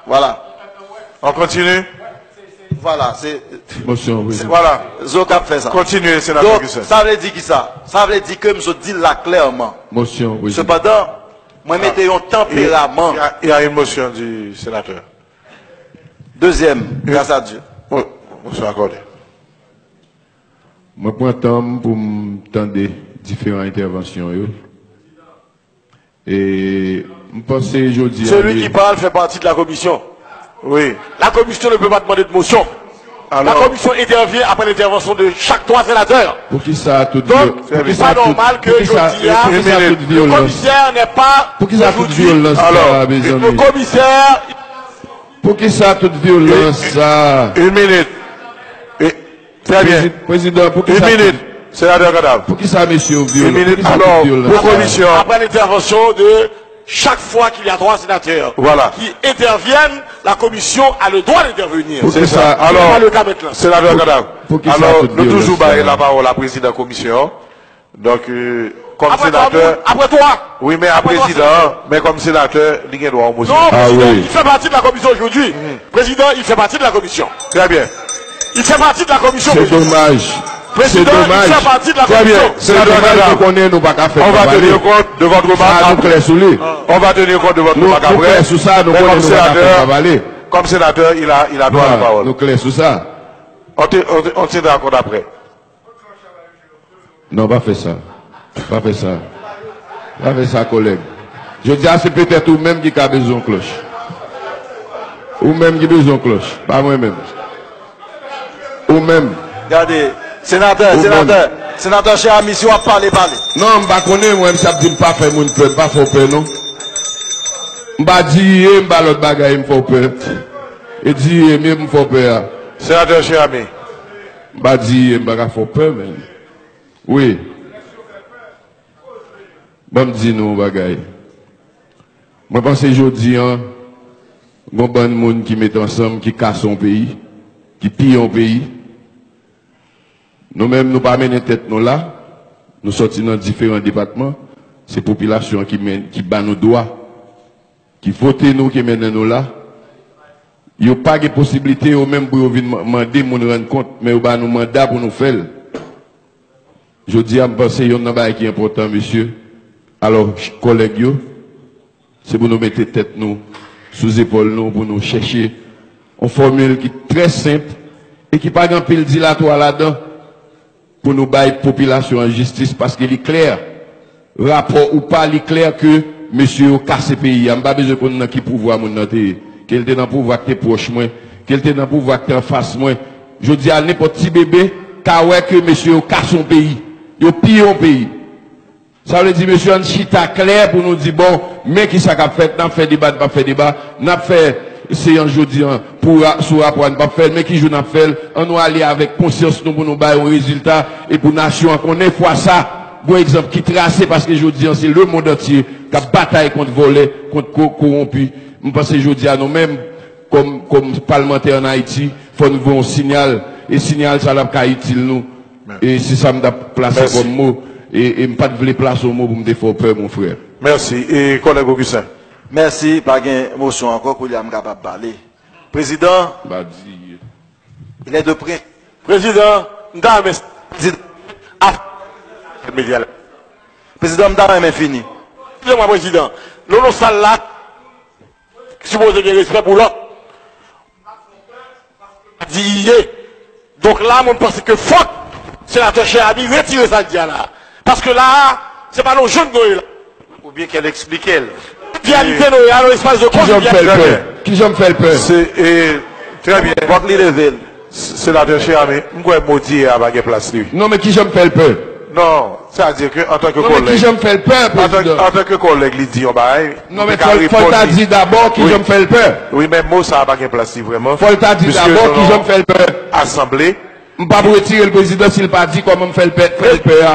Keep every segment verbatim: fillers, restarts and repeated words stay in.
Voilà. On continue? Voilà, c'est... Motion, oui. C'est, voilà. Zo k ap fè sa. Continuez, sénateur Donk, Gustin. Sa vle di ki sa? Sa vle di ke m sot di l la klèman. Motion, oui. Sepandan, mwen mete yon tanperaman. Il y a, il y a une motion du sénateur. Dezyèm, grâce à Dieu. Mo-, motion accordée. Mwen pran tan m pou m tande diferan entèvansyon yo. E m panse jodi a... Celui qui parle fait partie de la commission. Oui. La commission ne peut pas demander de motion. La commission intervient après l'intervention de chaque trois sénateurs. Poukisa tout... Donc, c'est pas normal que jodi a, le commissaire n'est pas... Poukisa tout vyolans sa, mezanmi? Le commissaire... Poukisa tout vyolans sa? Une minute. Très bien. Prezidan, poukisa... Une minute, sénateur Cadav. Poukisa mesye yo vyolans? Une minute. Alors, pour commission. Après l'intervention de chaque fois qu'il y a trois sénateurs qui interviennent, la commission a le droit d'intervenir. C'est ça. Alors, sénateur Cadav. Alors, nou toujou bay lapawòl a prezidan komisyon. Donk, euh, kòm senatè... Apre twa moun, apre twa. Wi, men a prezidan an, men kòm senatè, li gen dwa yon mosyon. Non, président, il fait partie de la commission aujourd'hui. Président, il fait partie de la commission. Très bien. Il fait partie de la commission. Se domaj. Président, il fait partie de la commission. Très bien. Senatè Cadav, nou konnen nou pa ka fè... On va tenir compte de votre remarque après. Nou klè sou li. On va tenir compte de votre remarque après. Nou klè sou sa, nou konnen nou pa ka fè travay. Kòm senatè, il a, il a droit à la parole. Nou klè sou sa. On te, on te, on tiendra compte après. Non, pa fè sa. Pa fè sa. Pa fè sa, kòlèg. Jodi a, se petèt ou menm ki ka bezwen yon klòch. Ou menm ki bezwen yon klòch, pa mwen menm. Ou menm. Gade, senatè, senatè, senatè Cher Ami, si w ap pale, pale. Non, m pa konnen, mwen, m sa ap di m pa fè moun pè, m pa fè w pè, non. M pa di ye, m pa lòt bagay, m fè w pè. E di ye, m ye, m fè w pè a. Senatè Cher Ami. M pa di ye, m pa ka fè w pè, men. Wi. Ban m di nou yon bagay. Mwen panse jodi a, gon bann moun ki met ansanm, ki kase yon peyi, ki piye yon peyi. Nou menm, nou pa mennen tèt nou la. Nou sòti nan diferan depatman. Se popilasyon an ki men, ki ba nou dwa, ki vote nou, ki mennen nou la. Yo pa gen posiblite yo menm pou yo vin man-, mande moun rann kont, men yo ba nou manda pou nou fè l. Jodi a, m panse yonn nan bagay ki enpòtan, mesye, alò, ch-, kòlèg yo, se pou nou mete tèt nou sou zepòl nou, pou nou chèche yon fòmil ki trè senp e ki pa gen anpil dilatwa ladan, pou nou bay popilasyon an jistis, paske li klè. Rapò ou pa, li klè ke mesye yo kase peyi a. M pa bezwen konn nan ki pouvwa moun nan te ye. Ke l te nan pouvwa k te pwòch mwen, ke l te nan pouvwa k te anfas mwen. Jodi a, nenpòt ti bebe ka wè ke mesye yo kase yon peyi. Yo piye yon peyi. Sa vle di, mesye, ann chita klè pou nou di, bon, men kisa k ap fèt, n ap fè deba, n p ap fè deba, n ap fè seyans jodi a pou ra-, sou rapò a, n p ap fè l, men ki jou n ap fè l, ann nou ale avèk konsyans nou pou nou bay yon rezilta e pou nasyon an konnen fwa sa, gon egzanp ki trase, paske jodi a, se lemonn antye k ap batay kont vòlè, kont ko-, kowonpi. M panse jodi a, nou menm, kòm, kòm palmantè ann Ayiti, fò n voye yon siyal, e siyal sa l ap ka itil nou. E se sa m t ap plase kòm mo, e, e m pa t vle plase yon mo pou m te fè w pè, mon frè. Mèsi. E kòlèg Augustin? Mèsi, pa gen mosyon ankò, kounye a m kapab pale. Prezidan, il est de près. Prezidan, m ta renmen, prezidan, a, medya la. Prezidan, m ta renmen fini. Eskize mwen, prezidan. Nou nan sal la, sipoze gen respè pou lòt. Di i ye. Donk la, mwen, m panse ke fòk senatè Cher Ami retire sa l di a la. Paske la a, se pa nan jèn nou ye la. Oubyen ke l eksplike l. Konvivyalite nou ye a, nan espas de konvivyalite. Kijan m fè l pè? Kijan m fè l pè? Se, e, trè byen. Fòk li leve l. Senatè Cher Ami, m kwè mo di ye a pa gen plas li. Non, men kijan m fè l pè? Non, sa di ke antanke kòlèg, antanke kòlèg, li di yon bagay, non, men fò l ta di dabò kijan m fè l pè. Wi, men mo sa a pa gen plas li vrèman. Fò l ta di dabò kijan m fè l pè. Asanble. M p ap retire l, prezidan, si l pa di kòman m fè l pè, fè l pè a.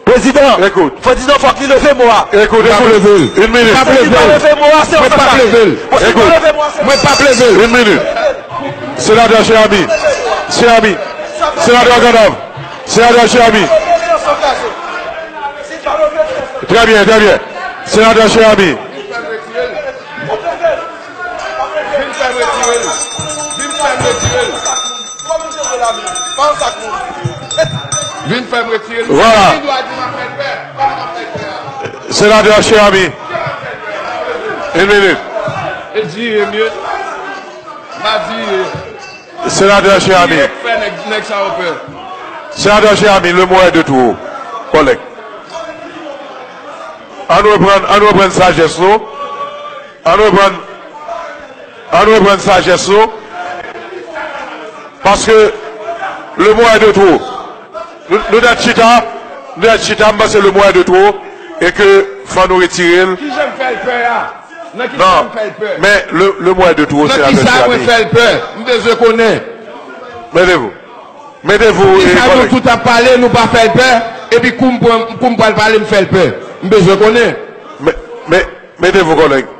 Prezidan, prezidan, fòk li leve mo a. Ekout, ekout. Une minute. Mwen p ap leve l. Mwen p ap leve l. Mwen p ap leve l. Une minute. Senatè Cher Ami. Cher Ami. Senatè Cadav. Senatè Cher Ami. Très bien, très bien. Senatè Cher Ami. Vin fè m retire l. Vin fè m retire l. Vwala. Senatè Cheramy. Une minute. E di e mye. M a di e. Senatè Cheramy. Fè nèg nèg sa yo pè. Senatè Cheramy, le mot est de trop, kòlèg. Ann reprann, ann reprann sajès nou. Ann reprann, ann reprann sajès nou. Paske le mot est de trop. Nou, nou dèt chita, nou dèt chita, m panse le mot est de trop. E ke fò nou retire l. Kijan m fè l pè a? Nan kisa m fè l pè? Men le, le mot est de trop, Nan kisa mwen fè l pè? M bezwen konnen. Mettez-vous. Mettez-vous, Kisa nou tout ap pale, nou pa fè l pè? Epi kou m pran, kou m pral pale, m fè l pè. M bezwen konnen. Me- me- Mettez-vous, kòlèg.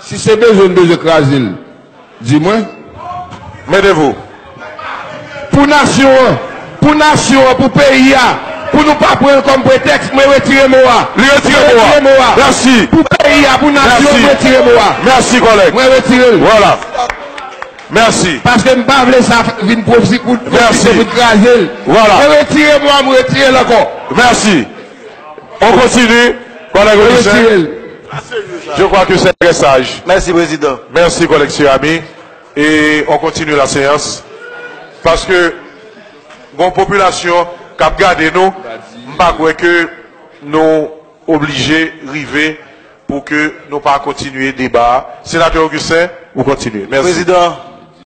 Si se bezwen, m bezwen kraze l. Di mwen. Mettez-vous. Pou nasyon an, pou nasyon an, pou peyi a, pou nou pa pran l kòm pretèks, mwen retire mo a. Li retire mo a. Mèsi. Pou peyi a, pou nasyon an, mwen retire mo a. Mèsi, kòlèg. Mwen retire l. Vwala. Mèsi. Paske m pa vle sa vin pwofite pou Mèsi. pou kraze l. Vwala. Mwen retire mo a, mwen retire l ankò. Mèsi. On continue. Kòlèg Mwen Augustin. retire l. Je crois que c'est très sage. Mèsi, Prezidan. Mèsi, kòlèg Cheramy. E on continue la séance. Paske gon popilasyon k ap gade nou, m pa kwè ke nou oblije rive pou ke nou pa kontinye deba a. Senatè Augustin, ou kontinye. Mèsi. Prezidan,